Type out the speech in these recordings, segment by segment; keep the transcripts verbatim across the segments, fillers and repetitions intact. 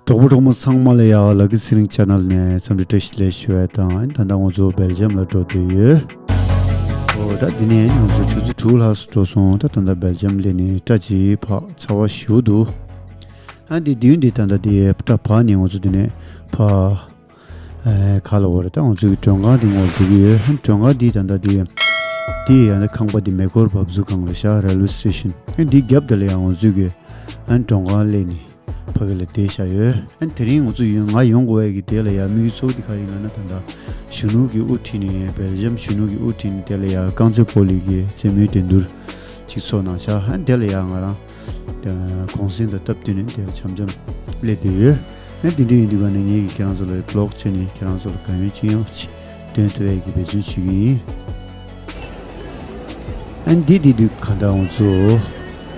གྲོགས་པོ་གྲོགས་མོ་ཚང་མ་ལ་ཡ་ལ་ཀི་ཚེ་རིང་ཆེ་ནལ་ནས་འཚམས་འདྲི་བཀྲ་ཤིས་བདེ་ལེགས་ཞུ་བ་དང་། ད་ལྟ་ང་ཚོ་སྦེལ་ཇམ་ལ་འགྲོ་བསྡད་ཡོད། ཨོ་ད་འདི་ནས་ང་ཚོ་ཆུ་ཚོད་དྲུག་ལྷག་ཙམ་འགྲོ་སོང་། ད་ད་ལྟ་སྦེལ་ཇམ་སླེབས་ནས་སྐྲ་ཅིག་ཕར་ཚ་བ་ཞུ་འདུག་ཨ་འདི་དུས་འདི་ད་ལྟ་འདི་སྐྲ་ཕར་ནས་ང་ཚོ་འདི་ནས་ཕར། ཨེ་ག་ལ་བར་ད་ང་ཚོའི་མགྲོན་ཁང་དེ་ངོ་འགྲོ་གི་ཡོད། ཨ་མགྲོན་ཁང་འདི་ད་ལྟ་འདི་འདི་ཡང་ན་ཁང་པ་འདི་མེ་འཁོར་འབབ་ཚུགས་སྒང་ལ་ཤག་རེལ་ཝེ་སི་ཊེ་ཤན། ཨ་འདི་རྒྱབ་དེ་ལ་ཡང་ང་ཚོའི་གི་ཨ་མགྲོན་ཁང་སླེབས་ནས་ཕ་གི་ལ་བསྡད་བཞག་ཡོད། ཨ་དེ་རིང་ང་ཚོ་ཡོད་ང་ཡོང་དགོས་ཡ་གི་དེ་ལ་ཡ་དམིགས་ཡུལ་གཙོ་བོ་འདི་ག་རེ་ཡིན་ལབ་ན། ད་ལྟ་གཞོན་ནུ་གི་དབུ་ཁྲིད་ནས་སྦེལ་ཇམ་གཞོན་ནུ་གི་དབུ་ཁྲིད་ནས་དེ་ལ་ཡ་རྐང་རྩེད་སྤོ་ལོ་གི་རྩེད་མོའི་འགྲན་བསྡུར་ཅིག་ཚོགས་གནང་ཤག་ཨ་དེ་ལ་ཡ་ང་རང་གུང་སེང་དང་སྟབས་བསྟུན་ནས་དེར་འཆམ་འཆམ་སླེབས་བསྡད་ཡོད། ཨ་དེ་འདྲ་ཡིན་དུས་ག་ནས་ངེད་ཀྱིས་ཁྱེད་རང་ཚོ་ལ་བི་ལོག་བྱས་ནས་ཁྱེད་རང་ཚོ་ལ་དགའ་ཡོན་ཅི་ཡོང་ཅི་སྟོན་ཐུབ་ཡས་ཀྱི་འབད་བརྩོན་བྱེད་ཀྱི་ཡིན། ཨ་འདི་འདི་དུས་ག་ད་ང་ཚོ་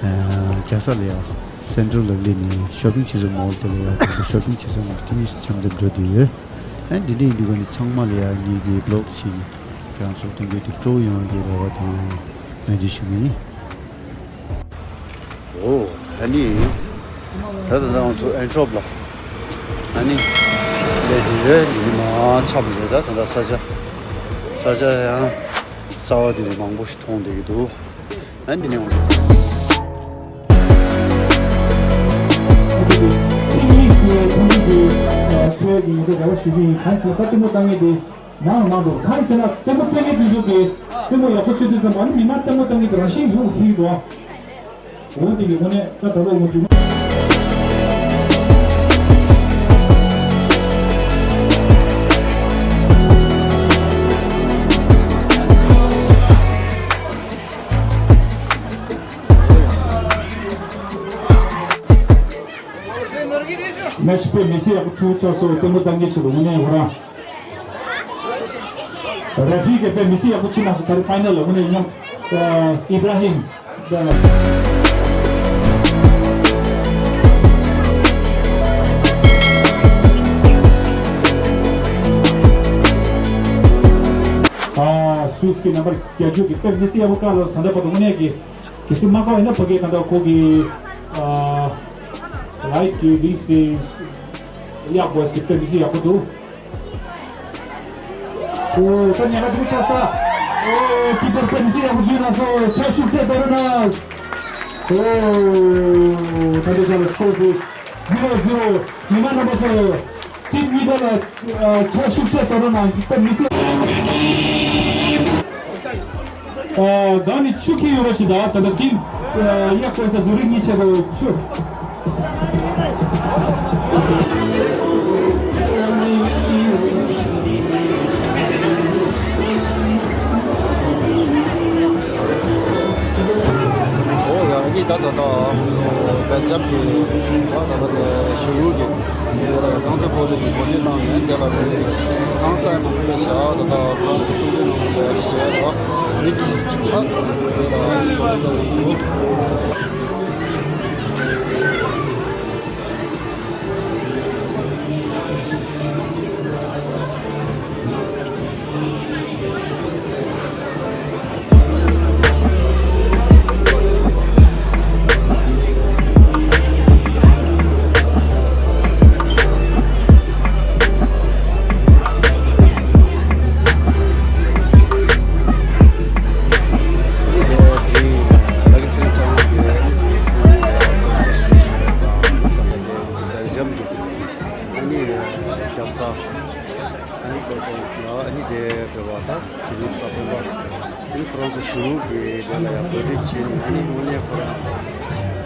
རྒྱལ་ས་ལ་ཡ་སེན་ཊྲལ་ལ་སླེབས་ནས་ཤོ་པིང་ཆེ་ཚོ་མོལ་དེ་ལ་ཡ་ད་ཤོ་པིང་ཆེ་ཚོ་མོལ་དེ་ནས་འཆམ་འཆམ་འགྲོ་བསྡད་ཡོད། ཨ་འདི་འདྲ་ཡིན་དུས་ག་ནས་ཚང་མ་ལ་ཡ་ངེད་ཀྱིས་བི་ལོག་བྱས་ནས་ཁྱེད་རང་ཚོ་སྟོན་གྱི་འདུག་སྤྲོ་པོ་ཡོང་བ་གི་རེ་བ་དང་ཡང་འདི་ཞུ་གི་ཡིན། ཨོ། ཨ་ནི། ད་ད་ང་ཚོ་ཨེན་ཊོབ་ལ། ཨ་ནི། ལས་དེ་ཡོད་ཡིན་མ་ཆགས་པ་རེད། ད་ད་ས་ཆ། ས་ཆ་ཡང་གསར་པ་དེ་རིགས་མང་པོ་ཞིག་མཐོང་བསྡད་ཀྱི་འདུག་ཨ་འདི་ནས་འོང་། ཆོས་ཀྱི་ངོ་དེ་རེ་བ་ཞུ་གི་ཡིན། གང་ཞིག་ལ་ད་ལྟད་མོ་ལྟ་མཁན་དེ། མང་མང་འདུག་གང་ཡིན་ཟེར་ན་རྩེད་མོ་རྩེ་མཁན་དེ་ཚོ་གིས་རྩེད་མོ་ཡག་པོ་རྩེ་དུས་ཙམ་པ་ནི་མི་མང་ལྟད་མོ་ལྟ་མཁན་གྱི་རང་བཞིན་ཡོང་གི་འདུག་འོ་དེ་གི་དངོས་གནས་ད་ད་ལོ་ངོ་དུས། མེ་ཤི་པའི་མི་སེར་ཡག་པོ་ཐུག་ཚར་སོང་། ལྟད་མོ་ལྟ་མཁན་ཞིག་ལ་དངོས་གནས་ཁོ་རང་། རེ་ཧྥི་གིས་དཔེ་མི་སེར་ཡག་པོ་ཕྱིན་མ་སོང་། ད་རེས་ཕའི་ནལ་ལ་དངོས་གནས་ཡང་ཨི་བྷ་ར་ཧིམ། ཨ་སུད་སི་གི་རྣམ་པ་བརྒྱད་ཅུ་གི་དཔེ་མི་སེར་ཡག་པོ་བཀག་ལ་ད་ལྟ་བར་དུ་དངོས་གནས་ཀྱི། གལ་སྲིད་མ་བཀག་ཡིན་ན་ཕ་གིའི་ད་ལྟ་ཁོ་གི་ཨ་ལའིཊ་གི་ལིངས་དེ་ཡག་པོ་ཞིག་དཔེ་མི་སྲིད་ཡག་པོ་འདུག་ཨོ་ད་ཉེ་ག་ཅིག་ཆགས་ས། ཨོ་ཀི་པར་དཔེ་མི་སྲིད་ཡག་པོ་འཛུལ་ལ་སོང་། ཆ་ཤུགས་ཚད་དོ་རུ་ན། ཨོ་ད་ལྟ་ཆ་ལ་སྐོར་དུ་ཛི་རོ་ཛི་རོ། ཉི་མ་རྣམ་པ་ཚོ། ཊིམ་གཉིས་ཀ་ལ་ཆ་ཤུགས་ཚད་དོ་རུ་ན་དཔེ་མི་སྲིད། ཨ་ད་ནི་ཆུ་ཁྱི་ཡོད་ར་ཞིག་ད་ད་ད་ཊིམ་ཡག་པོ་ས་ཟུ་རིག་གཉིས་ཆེད་དུ་ཆུ། ཨོ་ཡ་ཨ་ནི་ད་ད་ད་སྦེལ་ཇམ་གྱི་ད་ད་ད་གཞོན་ནུ་གི། དེ་ལ་རྐང་རྩེད་སྤོ་ལོ་གི་གོ་སྒྲིག་བཏང་ནས་དེ་ལ་མི་ཧང་སང་མང་པོ་བཞག་ད་ལྟ་ཁོང་ཚོ་གསུང་གྲོས་གནང་བ་ཞེས་ལ་མི་གཅིག་གཅིག་ལ་སོང་དེ་ལ་ཚོགས་འདུ་ཡོད། ཨ་ནི་རྒྱལ་ས། ཨ་ནི་ཀོ་ཀོ་ལ་ཨ་ནི་དེ་བོད་པ་དང་དེ་རིང་ས་སྟོན་པ། ཨ་ནི་ཁོ་རང་ཚོ་གཞོན་ནུ་གི་དེ་ལ་ཡང་གོ་སྒྲིག་བྱས་ནས་ཨ་ནི་དངོས་གནས་ཁོ་རང་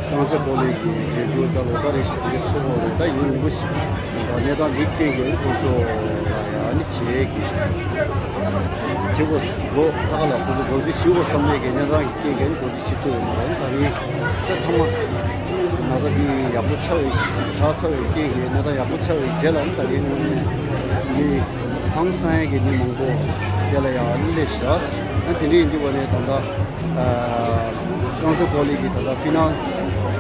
རྐང་རྩེད་སྤོ་ལོ་གི་འགྲན་བསྡུར་ད་ལོ་ལྟར་རེ་བཞིན་དེ་ཚུགས་པ་རེད། ད་ཡུན་རིང་པོ་ཞིག་ད་གནས་སྟངས་འདི་རྐྱེན་གྱིས་ཁོང་ཚོ་ལ་ཡང་ཨ་ནི་བྱེད་ཀྱི་བྱེད་དགོས་འགོ་ད་ག་ལ་ཁོང་ཚོ་འགོ་འཛུགས་བྱེད་དགོས་བསམ་ནས་ཀྱི་གནས་སྟངས་ཀྱི་རྐྱེན་གྱིས་ཨ་ནི་འགོ་འཛུགས་བྱེད་ཐུབ་ཡོད་མ་རེད། ད་རིང་ད་ཐོག་མ། ན་ཚ་འདི་ཡག་པོ་ཆགས་ཡོད་དྲག་ཚར་བའི་རྐྱེན་གྱིས་གནས་སྟངས་ཡག་པོ་ཆགས་པའི་རྗེས་ལ་ད་རིང་དངོས་གནས་མི་ཧང་སང་ཡས་ཀྱི་མི་མང་པོ་དེ་ལ་ཡང་སླེབས་ཤག་ཨ་དེ་འདྲ་ཡིན་དུས་བ་ནས་ད་ལྟ་རྐང་རྩེད་སྤོ་ལོ་གི་ད་ལྟ་ཕི་ནལ་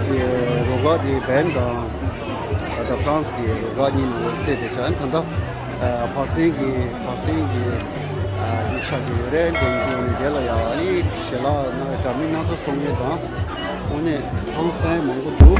གྱི་རུ་ཁག་དེ་སྦེན་དང་ད་ལྟ་ཧྥ་རན་སི་གི་རུ་ཁག་གཉིས་ནང་ལ་རྩེད་བསྡད་ཤག་ཨ་ད་ལྟ། བར་གསེང་གི་བར་གསེང་གི་ཡིག་ཆ་དེ་ཡོད་རེད། དེ་ཡིན་དུས་དེ་ལ་ཡང་ཨ་ནི་ཞལ་ལག་ན་འདྲ་མིན་སྣ་ཚོགས་གསོག་མཁན་དང་དངོས་གནས་ཧང་སང་མང་པོ་འདུག་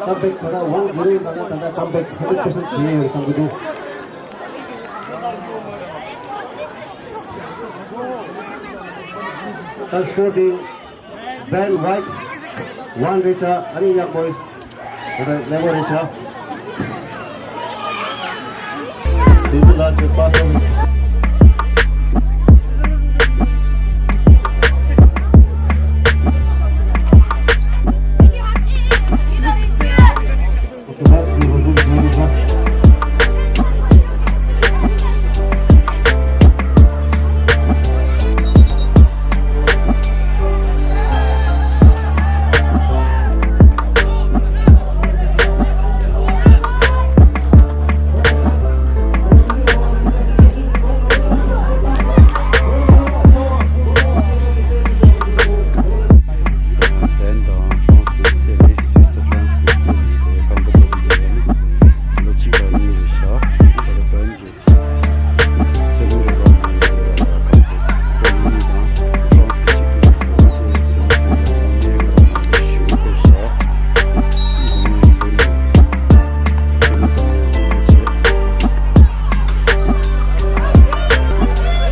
ཀམ་བེག་ད་ལྟ་ཝན་ཛི་རོ་ཡིན་པ་ན་ད་ལྟ་ཀམ་བེག་ཧན་ཌྲེཌ་པར་སེན་ཊི་བྱས་ཡོད་བསམ་གྱི་འདུག་ད་སྐོར་དེ་བེན་ཝའིཊ་ཝན་རེད་ཤག་ཨ་ནི་ཡག་པོ་ཡོད། ད་ལྟ་ལེགས་པོ་རེད་ཤག་དེ་ཚོ་ལ་ཚོད་དཔག་ཐུབ། བན་དང་ཧྥ་རན་སི་ཚེ་རིང་། སུད་སི་ཧྥ་རན་སི་ཚེ་རིང་དེ་རྐང་འཛིན་པ་དེ་ལོ་གཅིག་དང་གཉིས་རེད་ཤག་ད་ལྟ་བན་གྱི་ཚེ་རིང་རེ་བ་མང་ཡོད་དེ་ལ་རྐང་འཛིན་པ་གཉིས་དང་ཧྥ་རན་སི་གི་གཅིག་པུ་སུ་དེ་སུད་སི་ནས་ངོ་ཉེ་ག་ལ་མང་པོ་ཞུ་གི་ཤག་ཨ་ནི་སུད་སི་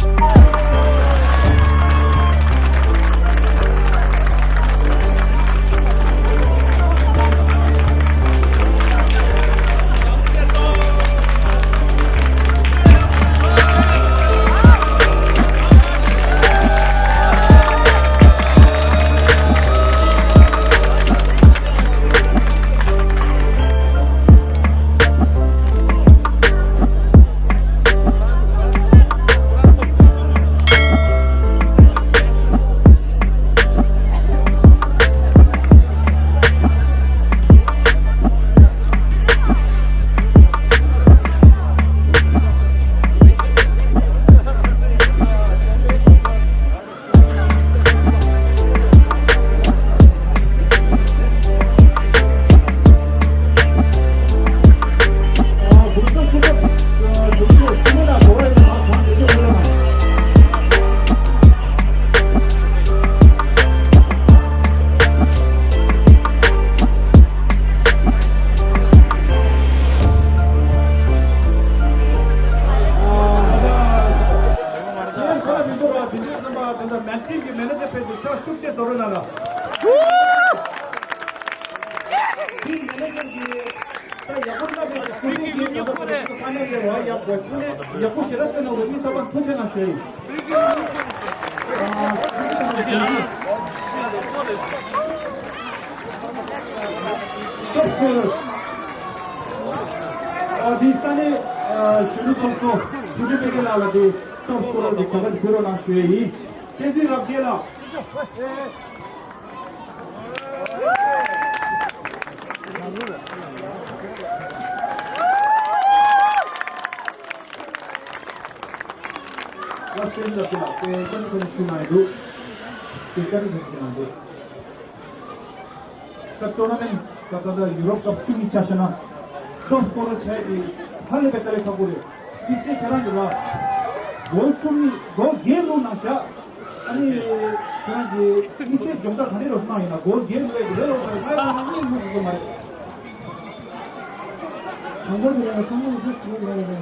ནས་དེ་མོ་དང་ངོ་ཉེ་བྱས། ངས་ཁོ་ལ་མི་འདུག་ར། དེ་འདྲའི་ཙམ་པ་ད་ལྟ་མེན་ཊིང་གི་མེ་ནེ་ཇར་ཕེབས་ཏེ་ཕྱག་ཤུགས་ཆེ་རྡོ་རོལ་གནང་ར། དེའི་མེ་ནེ་ཇར་གྱིས་ད་ཡག་པོ་བསླབས་ཡོད་པ་སུ་ཐུག་གིས་ད་ལྟ་ཁོ་རང་ཚོ་ཕ་ནས་ལས་རོགས་ཡག་པོ་ཡག་པོ་ཞེ་དྲག་བརྩེ་གནང་བ་ནི་ད་བར་ཐུགས་རྗེ་གནང་ཞུ་ཡ་ཡིན། ཨ་དེའི་ས་གནས་གཞོན་ནུ་ཚོགས་གཙོ་ཐུགས་རྗེ་བཀྲ་ཤིས་ལགས་ལ་དེ། ཊོབ་སྐོར་ར་གི་གོ་སྐབས་ཕུལ་རོགས་གནང་ཞུ་ཡས་ཡིན། བསྟན་འཛིན་རབ་རྒྱས་ལགས། ལགས་བསྟན་འཛིན་རབ་རྒྱས་ལགས་དེ་བཀའ་འདྲི་ཁོ་ནས་ཞུས་གནང་ཡོད་འདུག་དེ་བཀའ་འདྲི་ཁོ་ནས་ཞུས་གནང་འདུག་ད་ཊོར་ན་མེན་ཊི་ད་ལྟ་ད་ཡུ་རོབ་ཀབ་བཅུ་གཉིས་ཆ་བཞག་ན་ཊོབ་སྐོར་ར་ཆགས་ཡས་དེ་ཧ་ལས་པའི་དཀའ་ལས་ཁག་པོ་རེད། དམིགས་བསལ་ཁྱེད་རང་གིས་ལ་ལོ་བཅུ་གཉིས་ལོ་བརྒྱད་ལོ་ནང་བཞག་ཨ་ནི་ཁྱེད་རང་གིས་དམིགས་བསལ་སྦྱོང་བརྡར་ག་འདྲ་རོགས་གནང་ཡིན་ན་སྒོར་བརྒྱད་ལོས་རེད་ལོ་ཟེར་ལྔ་ལོ་ནང་གཉིས་ལོ་ཟེར་མ་རེད། དང་པོ་དེ་ལ་ཚང་མ་ལ་ཤུགས་ཆེ་ལ་རེད།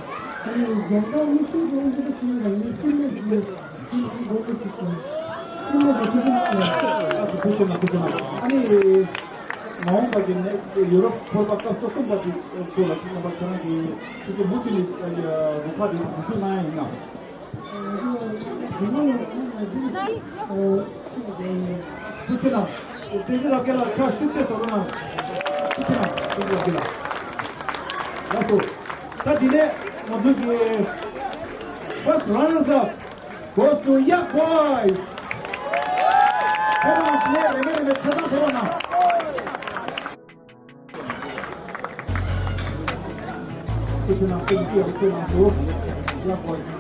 ཨ་ནི་སྦྱོང་བརྡར་དམིགས་བསལ་གྱི་དབང་ཆ་ཞིག་ལ་ཡིན་ཕྱིར་མེད་ཀྱི་ཕྱིར་མེད་ཀྱི་སྒོ་ནས་ཞིག་དང་ཕྱིར་མེད་ཀྱི་ཐུགས་རྗེ་གནང་། ཨ་ཁུ་ཐུགས་རྗེ་གནང་། ཐུགས་རྗེ་གནང་། ཨ་ནི་མ་འོངས་པ་གི་ནས་ཡུ་རོབ་ཚོགས་པ་སྐབས་བཅུ་གསུམ་པ་དེ་སྐོར་ལ་ཐུགས་རྣམ་པ་ཁྱེད་རང་གིས་ཐུགས་རྗེ་མུ་མཐུད་ནས་རུ་ཁག་དེ་འཛུལ་ཞུགས་གནང་ཡ་ཡིན་ནམ། ཐུགས་རྗེ་གནང་། བསྟན་འཛིན་རབ་རྒྱས་ལགས་ཕྱག་ཤུགས་ཆེ་རྡོ་རོལ་གནང་། ཐུགས་རྗེ་གནང་། བསྟན་འཛིན་རབ་རྒྱས་ལགས། ལགས་སོ། ད་འདི་ནས་ང་ཚོ་གི་first runners up goes to Yak Boys. ཕེབས་རོགས་གནང་། རེ་མེད་རེ་མེད་ཆ་ཚང་ཕེབས་རོགས་གནང་། ཐུགས་རྗེ་གནང་། སྐུ་མཁྱེན་ཡག་པོ་གནང་སོང་། Yak Boys།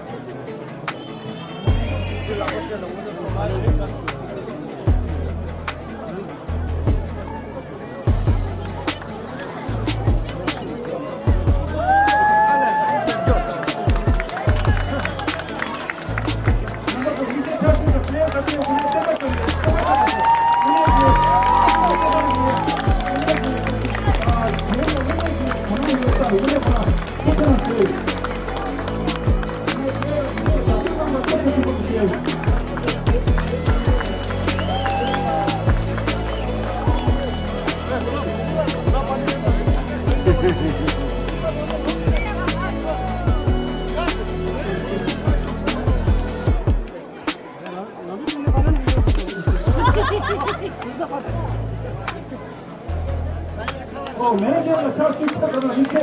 ཨོ། མེ་ནེ་ཇར་ལ་ཕྱག་ཞུ་ཐུབ་པ་ཡིན་ཚེ།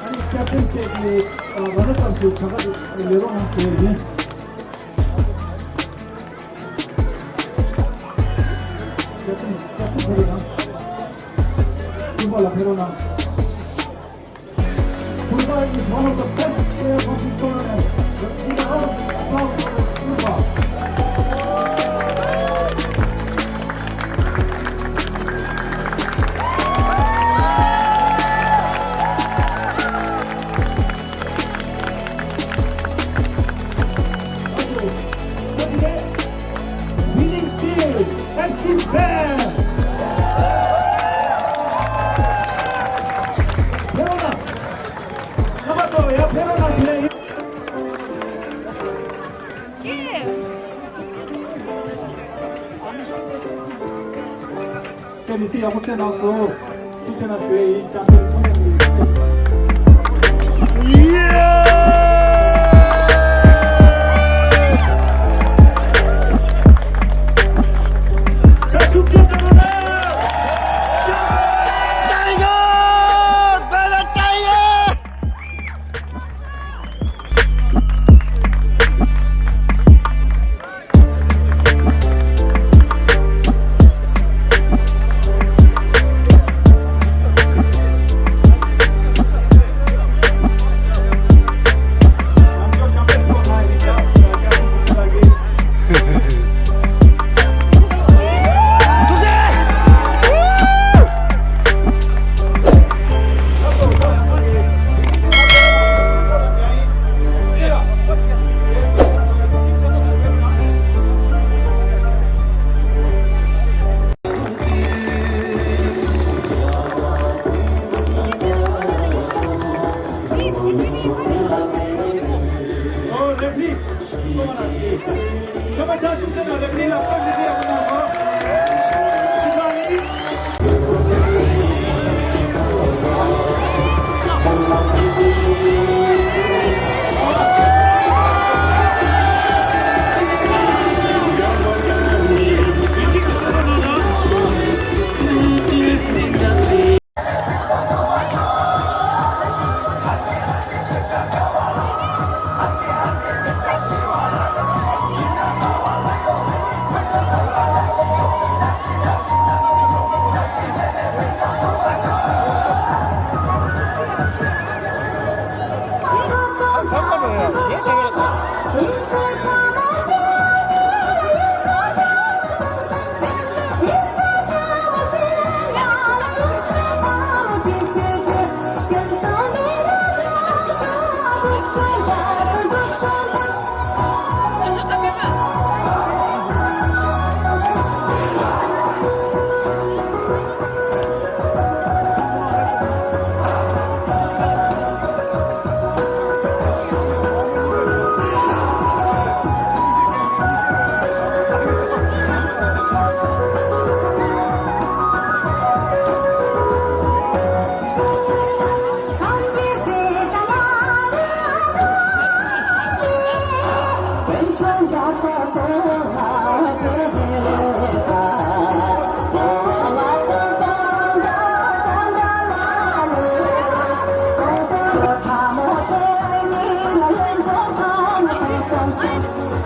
ཨ་ནི་ཀེབ་ཏན་བཅས་ཀྱི་ཨ་རོ་ནེ་ཙམ་ཞིག་བྱ་དགའ་ལས་རོགས་གནང་ཞུ་ཡས་ཡིན། ཀེབ་ཏན་ཀེབ་ཏན་ཕེ་རོ་དང་། ཀུན་པ་ལ་ཕེ་རོ་དང་། Purba is one of the best players of this tournament. Let's give a round of applause for Purba. Winning team, Active Band. ཕེབས་རོགས་གནང་། རྣམ་པ་ཚོ་ཡར་ཕེབས་རོགས་གནང་། དེ་ནས་ཁྱེད་མི་ཚེ་ཡག་པོ་བྱས་གནང་སོང་། ཐུགས་རྗེ་གནང་ཞུ་ཡས་ཡིན། ཤམ་པེན་ཁོ་ནས་ཡིན།